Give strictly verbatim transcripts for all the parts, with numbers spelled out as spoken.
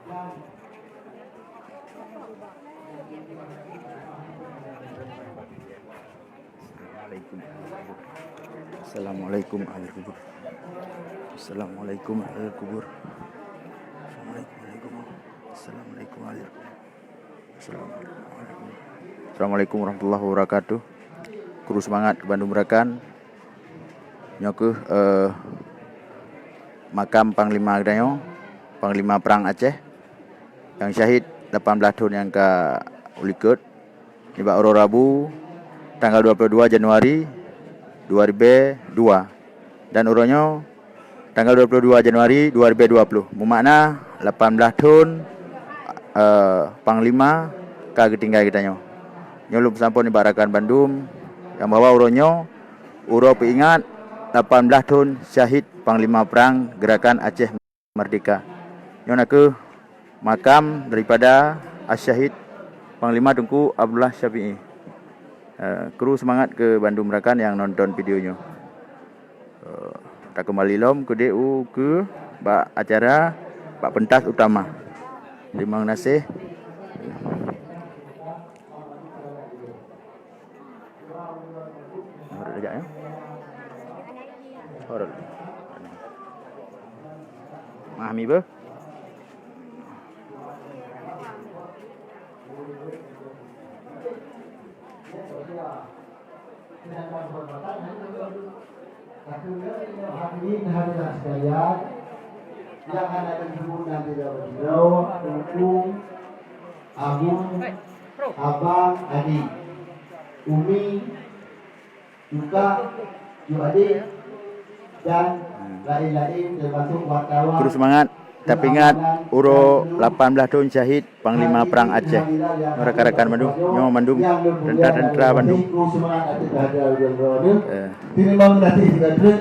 Assalamualaikum ahli kubur. Assalamualaikum ahli kubur. Assalamualaikum ahli kubur. Assalamualaikum. Assalamualaikum warahmatullahi wabarakatuh. Kru seumangat keu bandum rakan. Nyoe kheueh, eh, makam Panglima geutanyoe, Panglima Prang Aceh, nyang syahid lapan blaih thon nyang ka u likot, nibak uroe Rabu, tanggal dua puluh dua Januari dua ribèe dua. Dan uroe nyoe, tanggal dua puluh dua Januari dua ribèe dua puluh, meumakna lapan blaih thon, eh, Panglima ka geutinggai geutanyoe. Nyoe lôn peusampoe nibak rakan bandum, nyang bahwa uroe nyoe, uroe peuingat lapan blaih thon syahid Panglima Prang Gerakan Aceh Merdeka. Nyoe na kheueh makam daripada Asyahid Panglima Teungku Abdullah Syafi'i. Eh, kru seumangat keu bandum rakan nyang nonton video nyoe. Eh, takeumbali lom keudéh u keu bak acara bak pentas utama. Terima kasih. Horot aja ya. Horot. Mah mi beuh. Hadirin hadirat sekalian, yang hana disebut nanti dalam video, Teungku, Abu, Abang, Adi, Umi, Cuka, Cut Adik, dan lain-lain termasuk wartawan. Terus semangat. Tapi ingat, uroe lapan blaih thon syahid Panglima Prang Aceh. Nyoe rakan-rakan bandum, nyoe bandum tentara-tentara bandum. Eh. Terima kasih juga.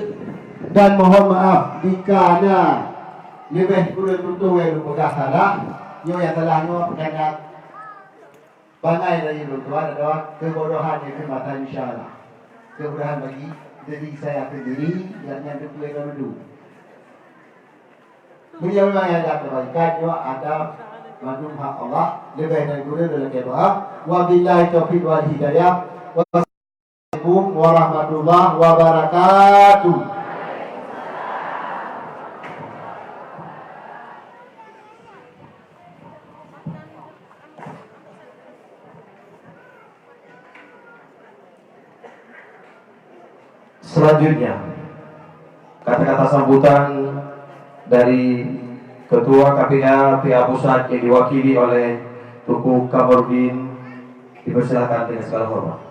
Dan mohon maaf jika ada lebih kurang tutup yang dipeugah salah. Nyoe yang salah nyoe bukan bangai dari lôn tuan adalah kebodohan yang masa insya Allah. Kebodohan bagi diri saya sendiri yang yang dipeugah dulu. Meunyoe memang ada kebaikan, nyoe ada mandum hak Allah, leubeh dan kureueng dalam kebaikan. Wabillahi taufiq wal hidayah. Wassalamualaikum warahmatullahi wabarakatuh. Selanjutnya, kata-kata sambutan dari Ketua K P A P A Pusat yang diwakili oleh Teungku Kamarudin dipersilakan dengan segala hormat.